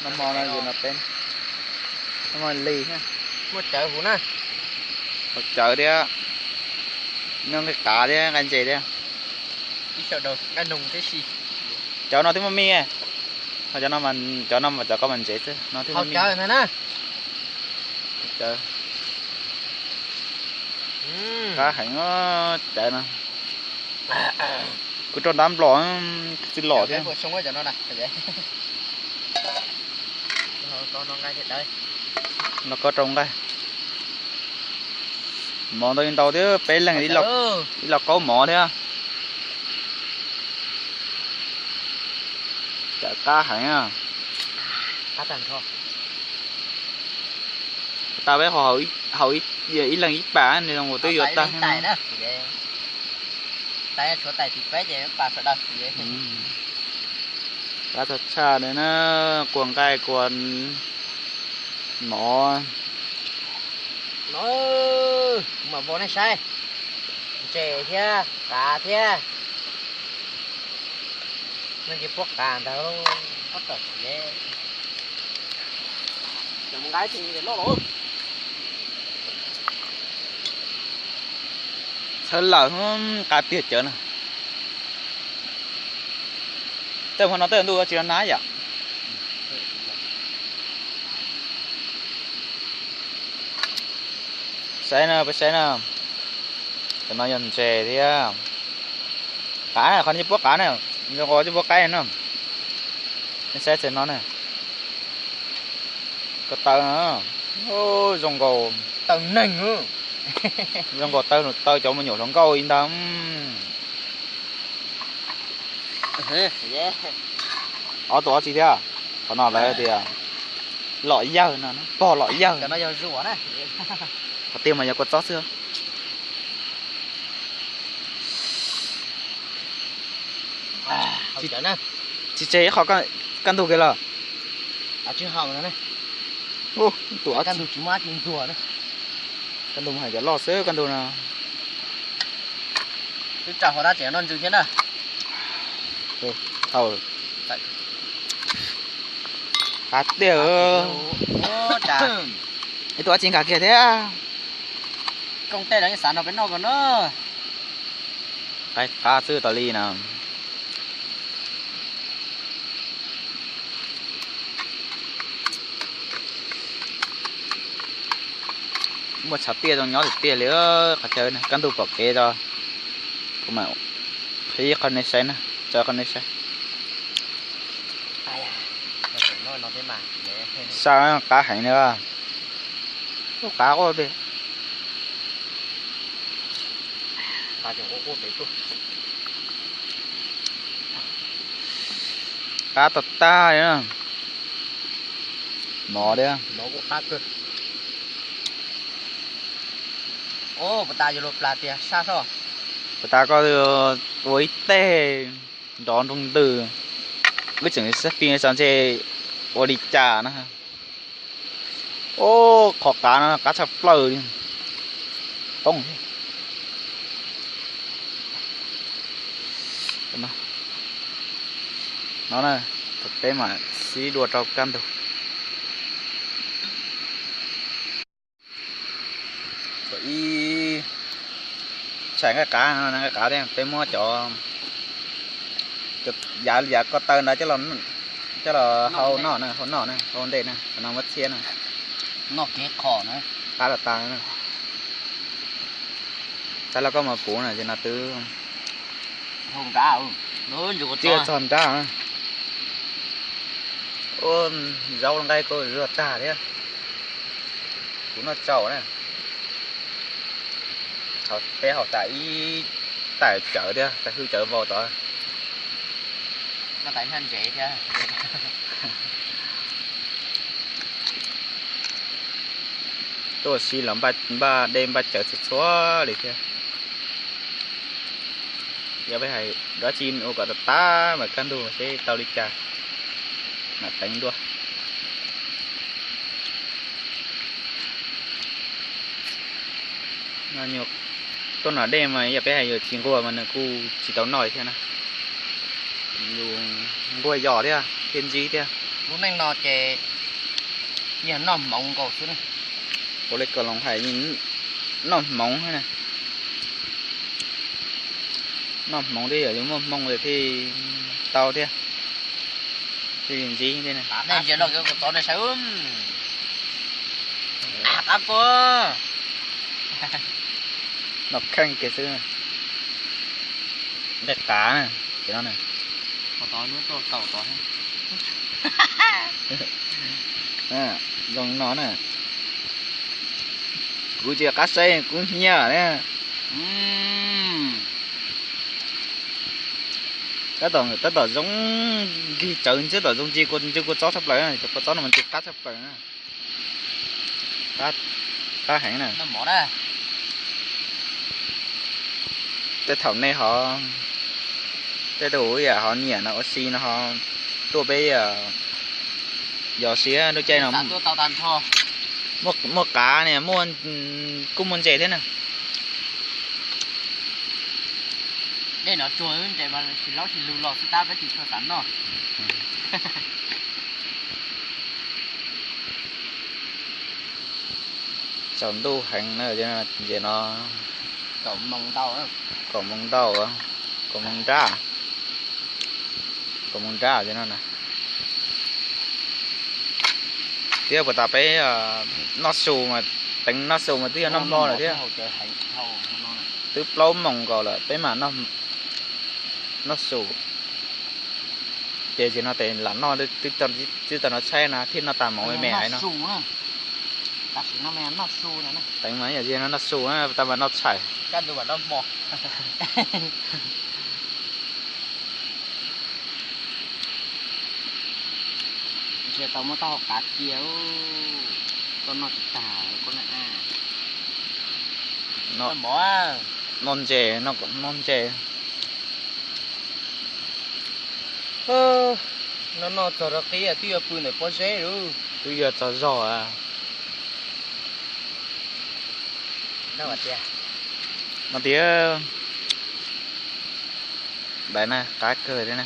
Noj hmo no yus no peb, noj hmo li thiab. Muaj cawv huv na. Hauv cawv thiab, noj nqaij qav thiab nqaij ntses thiab. Ib sawv daws nqaij noog tib si. Cawv no twb muaj mij, cov no, cov no mas cov koj mas ntsev xwb, no twb muaj mij. Cawv na. Cawv. Qab heev cawv no. Kuv rau ntab nplom tsis lom thiab. Los koj rau nqaij. Mov ntau li ntau thiab, peb leeg ib lo qaub mov thiab. Cawv qab heev. Tau peb qhov haus ib leeg ib pas nws zoo twb yuav tag. Qab tag tshaj li na, kua nqaij kua mov. No, kuv mam vau nej saib, ntses thiab qav thiab. Nej cia puab qav ntag. Txhawv lawm, qab tiag cawv na. Tej hmo no tej ntuj tsis los nag yom. Saib na, peb saib na. Cov no yog ntses thiab qav, qhov no cov puab qav na, zoo nkaus cov puab qaib na. Nej saib txhia no na. Ko taw no zoo nkaus, taw neeg, zoo nkaus taw, taw cov me nyuam hluas nkauj li ntag. Ob tug ob tsi thiab, qhov no lawv tias lom yawg no, pog lom yawg. Qhov tiag mas yog kua txob xwb. Tsis tseg ib qho kaj ntug kiag los? Kaj ntug mas hais cov loj xwb kaj ntug no. Twb tsa hov dab tseem noj ntsws thiab na. Thaum qab tiag. Ib tug dab tsi nkag kiag thiab. Kooj tej los yeej xav nrog peb noj ko na. Qaib qab xwb tas li na. Muaj tshav tiaj zoo nyob tiag tiag li qhov chaw no, kaj ntug pom kev tso. Kuv mam qhib qhov nej saib na, tso qhov nej saib. Sab qab heev li. Ub, qab quaj pem. Qab tag tag li na. Mov thiab. Puas tas koj ua ib teg nrov nroo ntws, wb tseem xav fij xav ntshe ua li cas na. Ub, qhov qab no qab tshaj plaws li. Poob thiab. No na, peb mam sib dua rau kaj ntug. Ib tshais nqaij qav, nqaij qav thiab peb muab cov yav yav ko taw ntawd coj los hau noj na, hau noj na, hau ntej na, qhov no muab txhiab na. Noj kev qhom na. Qab los tas na. Tab los koj mus puv na ces no twb txog nrab. Ua zaub nqaij kuj zuag tag thiab. Kuv noj tsaus na. Peb haus tas ib taim cawv thiab, tas hwj cawv vau tod. Tuaj si los npaj dej npaj cawv txhua txhua li thiab. Yog peb hais dab tsi ua kom tas tas mas kaj ntug seb tau li cas mam teev dua. Tuaj noj dej mas yog peb hais yus tsis nquag mas nws kuj tsis tau noj li thiab na. Yus nquag yos thiab thiaj ntsib thiab. Lub neej no ces yog noj hmoov nkaus xwb. Ua li Kaus Loos hais, noj hmoov na. Noj hmoov thiaj yog yus muaj hmoo thiaj tau thiab, thiaj li ntxiv thiab na. Qab kua. Noj kheej kiag xwb. Nqaij qav na, ces no na. Zoo no na. Kuv tsis qab saib kuv hnyiab na. Tab tom zoo nkig tsawv, tab tom zoo ntsia kua txob tshaj plaws, cov kua txob no mas ntsia qab tshaj plaws na. Qab heev na. Tej thaum nej ho, tej tug ho nyiam no ua si no ho tuaj peb yos siab lub caij no. Muaj qav ne, kuj muaj ntses thiab na. Dej no tsuag ntses mas tsis laub tsis lug los xwb tab peb tsis tshua xav noj. Tsaus ntuj heev na, ces no kaum moos ntau, kaum moos nrab, kaum moos nrab no na. Thiab puas tas peb noj su mas, teev noj su mas twb yog noj hmo lawm thiab. Twb plaub moos nkaus lawm peb mam noj su. Ces tsis no tes lam noj, twb tau noj tshaib na thiaj noj tas mov me me hais no. Teev mas yog tsis no noj su na, tas mas noj tshais. Ntshe tau muab taub hau qav cia, koj noj tsis tag. Noj ntses, noj ntses. Noj noj txog rau qib twb yuav pw ntawm pob zeb lawm. Twb yuav txog zog. No tiag, ntawd na qab kawg li na.